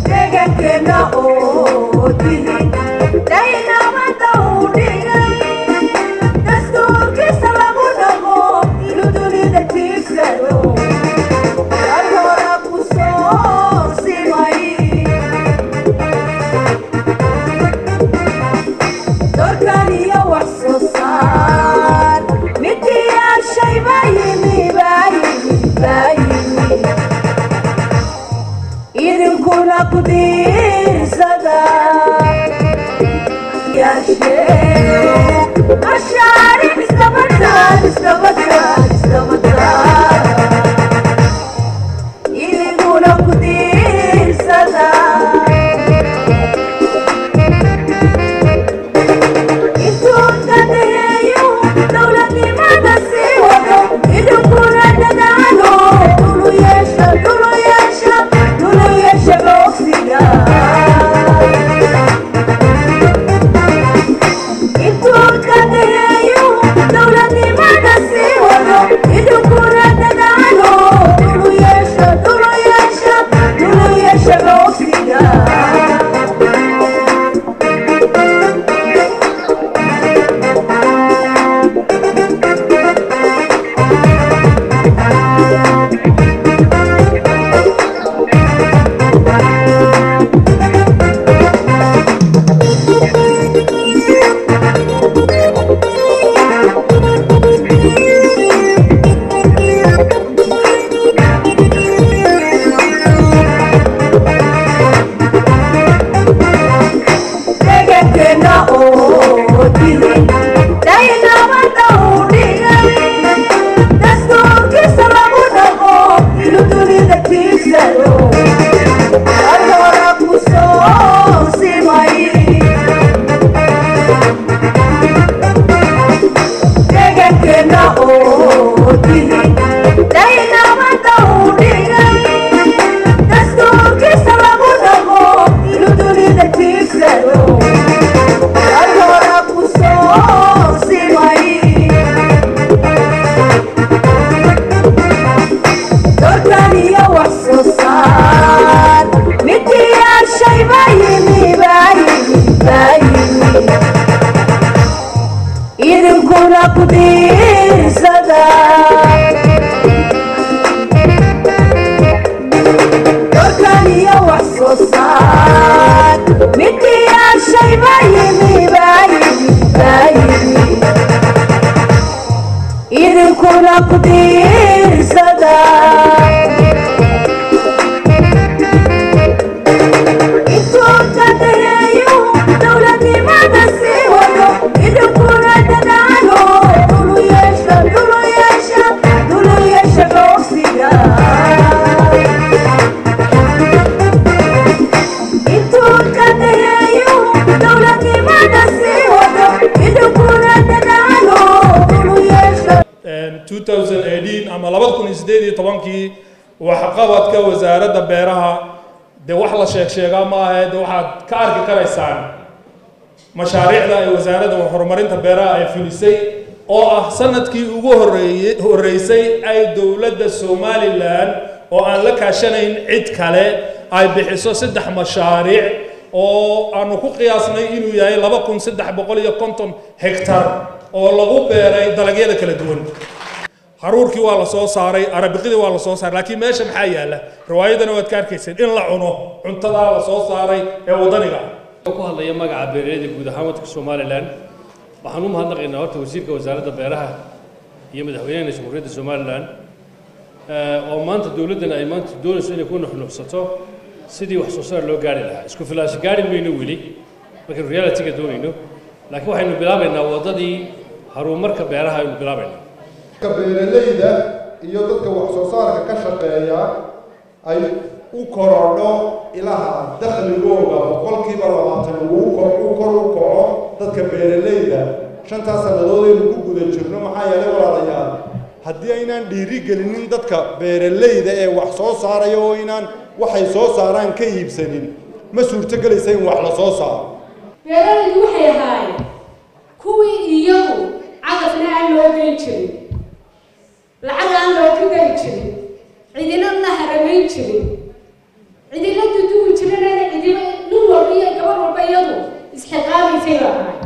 Deegaankeena oo tihin daynamada uu dhigay, dastuurkiisa lagu dhaqo, inuu dunida tiigsado dar hora ku soo simay. Doorkan iyo wax soo saar midiyaashay baa yimi, baa yimi, baa yimi, idinkuna ku diirsada mashaariic isdabataan, isdabataan, isdabataan, idinkuna ku diirsada. Intuu dadeeyo dowladnimada sii wado, idinkuna dadaalo, dhulu yeesha, dhulu yeesha, dhulu yeesha boogsiga. Intuu dadeeyo dowladnimada sii wado, idinkuna dadaalo, dhulu yeesha, dhulu yeesha, dhulu yeesha boogsiga. Deegaankeena oo tihin daynamada uu dhigay, dastuurkiisa lagu dhaqo, inuu dunida tiigsado dar hora ku soo simay. Deegaankeena oo tihin daynamada uu dhigay, dastuurkiisa lagu dhaqo, inuu dunida tiigsado dar hora ku soo simay. Doorkan iyo wax soo saar midiyaashay baa yimi, baa yimi, baa yimi, idinkuna ku diirsada. Doorkan iyo wax soo saar midiyaashay baa yimi, baa yimi, baa yimi, idinkuna ku diirsada. Intuu dadeeyo dowladnimada sii wado, idinkuna dadaalo, dhulu yeesha, dhulu yeesha, dhulu yeesha boogsiga. Intuu dadeeyo dowladnimada sii wado, idinkuna dadaalo, dhulu yeesha. 2018 ama 2018kii waxqabadka wasaaradda beeraha dee wax la sheeg sheegaa ma ahe, de waxaad ka arki karaysaan mashaariicda ay wasaaradda horumarinta beeraha ay fulisay, oo ah sanadkii ugu horreeyey horreysay ay dowladda Somaliland oo aan la kaashanayn cid kale ay bixiso 3 mashaariic oo aanu ku qiyaasnay inuu yahay 2350 hektar oo lagu beeray dalagyada kala duwan. Haruurkii waa la soo saaray, arabiqidii waa la soo saaray, laakiin meesha maxaa yaala? Riwaayadana waad ka arkayseen in la cuno cuntadaa la soo saaray ee waddaniga ah. Ku hadlaya magaca beeralayda guud ahaan waddanka Somaliland, waxaan u mahadnaqaynaa horta wasiirka wasaaradda beeraha iyo madaxweynaha Jamhuuriyadda Somaliland oo maanta dowladdan ay maanta doonayso inay ku nuxnuxsato sidii wax soo saar loo gaari lahaa. Isku filaansho gaari mayno weli markaynu reality-ga doonayno, laakiin waxaynu bilaabaynaa waddadii horumarka beeraha aynu bilaabaynaa. Beeralayda iyo dadka wax soo saarka ka shaqeeya ay u korodho ilaha dakhligooga 20% uu kor u kor u kaco dadka beeralayda 5-taas sannadood aynu ku guda jirno. Maxaa yeelay, walaalayaal, haddii aynaan dhiiri gelinin dadka beeralayda ee wax soo saaraya oo inaan waxay soo saaraan ka iibsanin, ma suurtogelaysa in wax la soo saaro. Beeralaydu waxay ahaayeen kuwii iyagu cagafna aan loo geyn jirin, lacag aan loogu geli jirin, cidina la haramayn jirin, Cidila dudugi jirin, cidiba nin walba iyo gabadh walba iyadu isxiqaamaysay baa ahay.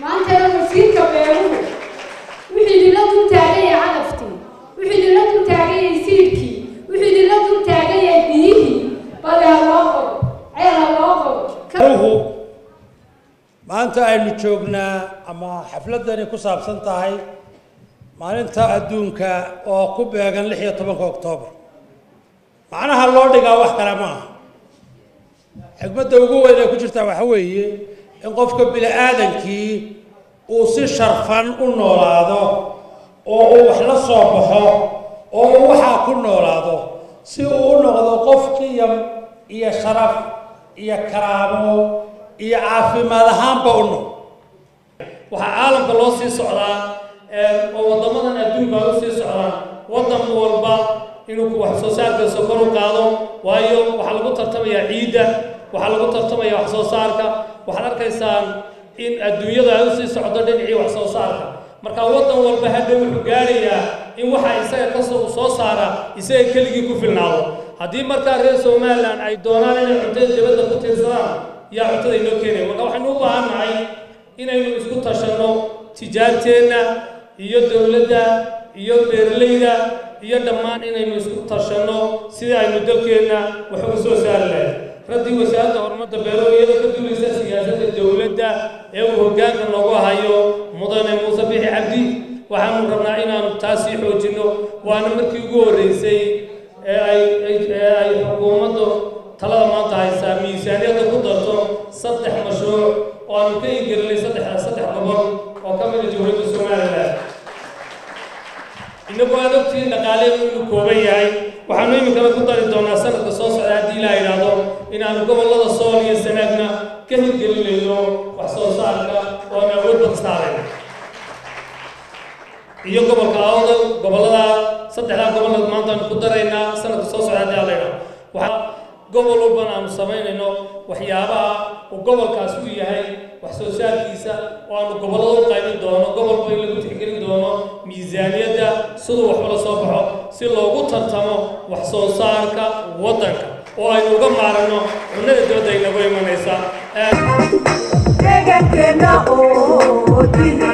Maantana wasiirka beeruhu wuxuu idinla dul taagan yahay cagaftii, wuxuu idinla dul taagan yahay siidhkii, wuxuu idinla dul taagan yahay biyihii. Bale ha loo qodo, ceel ha loo qodo. Beeruhu maanta aynu joognaa ama xafladdani ku saabsan tahay maalinta adduunka oo ku beegan 16-ka Oktoobar. Macnaha loo dhigaa wax kale ma aha. Xikmadda ugu weyn ee ku jirtaa waxa weeye in qofka bini aadankii uu si sharfan u noolaado oo uu wax la soo baxo oo uu waxaa ku noolaado, si uu u noqdo qof qiyam iyo sharaf iyo karaamo iyo caafimaad ahaanba u nool. Waxaa caalamka loo sii socdaa oo waddamadan adduunka ay u sii socdaan waddan walba inuu wax soo saarkiisa kor u qaado, waayo waxaa lagu tartamayaa ciidda, waxaa lagu tartamaya wax soo saarka. Waxaad arkaysaan in adduunyada ay usii socdo dhinacii wax soo saarka. Marka waddan walba hadhow wuxuu gaarayaa in waxa isaga kasoo soo saara isaga keligii ku filnaado. Haddii markaa reer Somaliland ay doonaan inay cuntada dibadda ku tiirsadaan, yaa cuntada inoo keenaya? Marka waxaynu u baahan nahay inaynu isku tashanno, tijaarteenna iyo dowladda iyo beeralayda iyo dhammaan inaynu isku tashanno sidii aynu dalkeenna wax ugu soo saari lahayd. Raddii Wasaaradda Horumarta Beeruhu, iyadoo ka duulaysa siyaasadda dowladda ee uu hoggaanka noogu hayo Mudane Muuse Bixi Cabdi, waxaanu rabnaa inaanu taas sii xoojinno. Waana markii ugu horreysay ee ay xukuumaddu talada maanta haysaa miisaaniyadda ku darto saddex mashruuc oo aanu ka hirgelinay saddex gobol oo ka mid ah Jamhuuriyadda Somaliland. Inagu aad ogtihiin dhaqaaleenu inuu kooban yahay, waxaanu iminkana ku dari doonaa sanadka soo socda, haddii Ilaa idhaahdo, inaanu gobollada Sool iyo Sanaagna ka hirgelinayno wax soo saarka oo aan awood badan saarayno, iyo gobolka Awdal. Gobollada saddexdaa gobolna maanta aanu ku daraynaa sanadka soo socda, haddii Alla idhaahdo. Waxaa gobol walbana aanu samaynayno waxyaabaha uu gobolkaasi u yahay wax soo saarkiisa oo aanu gobollada u qaybin doono, gobolba in lagu tixgelin doono miisaaniyadda siduu wax ula soo baxo, si loogu tartamo wax soo saarka waddanka oo aynu uga maarano cunnada dibadda inagu imanaysa. Deegaankeena oo dihi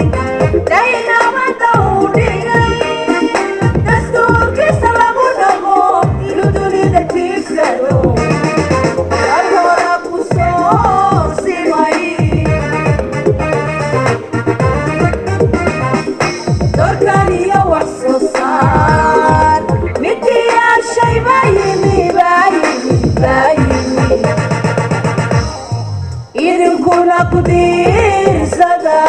daynamada uu dhigay, dastuurkiisa lagu dhaqo, inuu dunida tiigsado mar hora ku soo simay. Dorkan iyo wax soo saar midiyaashay baa yimi, baa yimi, baa yimi, idinkuna ku diirsada.